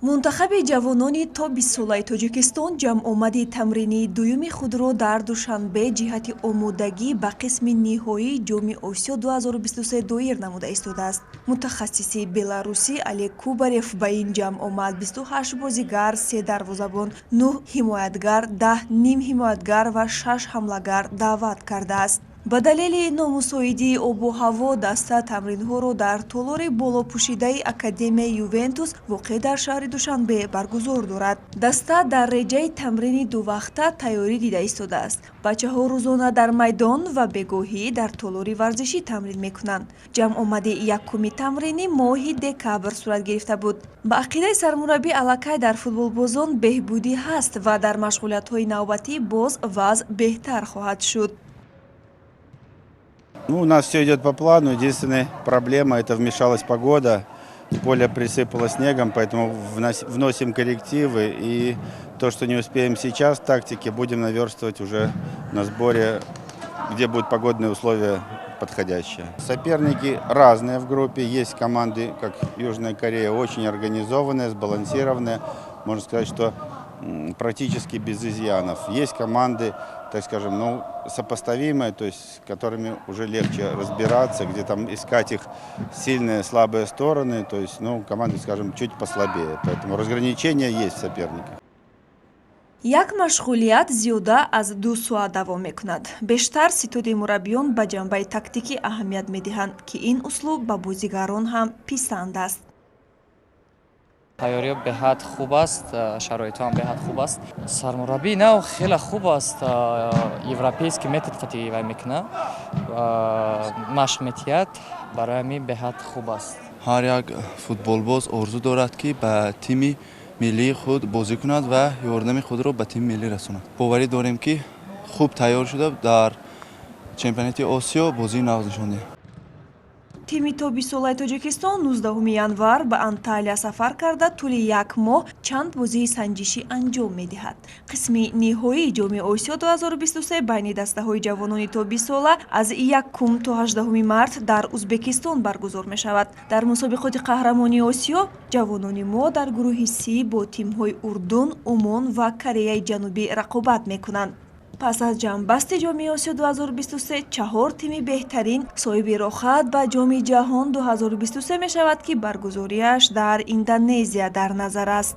Мунтахаби ҷавонони то 20-солаи Тоҷикистон ҷамъомади тамринии дуюми худро дар Душанбе ҷиҳати омодагӣ ба қисми ниҳоии Ҷоми Осиё 2023 доир намуда истодааст. Мутахассиси беларусӣ Олег Кубарев ба ин ҷамъомад 28 бозигар, се дарвозабон, нӯҳ ҳимоятгар, 10 нимҳимоятгар ва шаш ҳамлагар даъват кардааст. Ба далели номусоидии обу ҳаво даста тамринҳоро дар толори болопӯшидаи Академияи Ювентус, воқеъ дар шаҳри Душанбе, баргузор дорад. Даста дар реҷаи тамрини дувақта тайёрӣ дида истодааст. Бачаҳо рӯзона дар майдон ва бегоҳӣ дар толори варзишӣ тамрин мекунанд. Ҷамъомади якуми тамринӣ моҳи декабр сурат гирифта буд. Ба ақидаи сармураббӣ, аллакай дар футболбозон беҳбудӣ ҳаст ва дар машғулиятҳои навбатӣ боз вазъ беҳтар хоҳад шуд. Ну, у нас все идет по плану. Единственная проблема – это вмешалась погода. Поле присыпало снегом, поэтому вносим коррективы. И то, что не успеем сейчас в тактике, будем наверстывать уже на сборе, где будут погодные условия подходящие. Соперники разные в группе. Есть команды, как Южная Корея, очень организованные, сбалансированные. Можно сказать, что практически без изъянов. Есть команды, так скажем, ну, сопоставимые, то есть с которыми уже легче разбираться, где там искать их сильные, слабые стороны, то есть, ну, команды, скажем, чуть послабее. Поэтому разграничения есть в соперниках. Як машғулият зиёда аз 2 соат давом мекунад. Бештар ситоди мураббиён ба ҷанбаи тактикӣ аҳамият медиҳанд, ки ин услуб ба бозигарон ҳам писанд аст. Тайёриё беҳад хуб аст, шароитҳо ҳам беҳад хуб аст. Сармураббии нав хеле хуб аст, европейский метод қати вай мекунад, машқ метиҳад, барои ҳамин беҳад хуб аст. Ҳар як футболбоз орзу дорад, ки ба тими миллии худ бозӣ кунад ва ёрдами худро ба тими миллӣ расонад. Боварӣ дорем, ки хуб тайёр шуда, дар чемпионати Осиё бозии нағз нишон диҳем. Тими то 20-солаи Тоҷикистон 19 январ ба Анталия сафар карда, тӯли як моҳ чанд бозии санҷишӣ анҷом медиҳад. Қисми ниҳоии Ҷоми Осиё 2023 байни дастаҳои ҷавонони то 20-сола аз 1 то 18 март дар Узбекистон баргузор мешавад. Дар мусобиқоти қаҳрамонии Осиё ҷавонони мо дар гурӯҳи С бо тимҳои Урдун, Умон ва Кореяи Ҷанубӣ рақобат мекунанд. Пас аз ҷамъбасти Ҷоми Осиё 2023 чаҳор тими беҳтарин соҳиби роҳхат ба Ҷоми Ҷаҳон 2023 мешавад, ки баргузориаш дар Индонезия дар назар аст.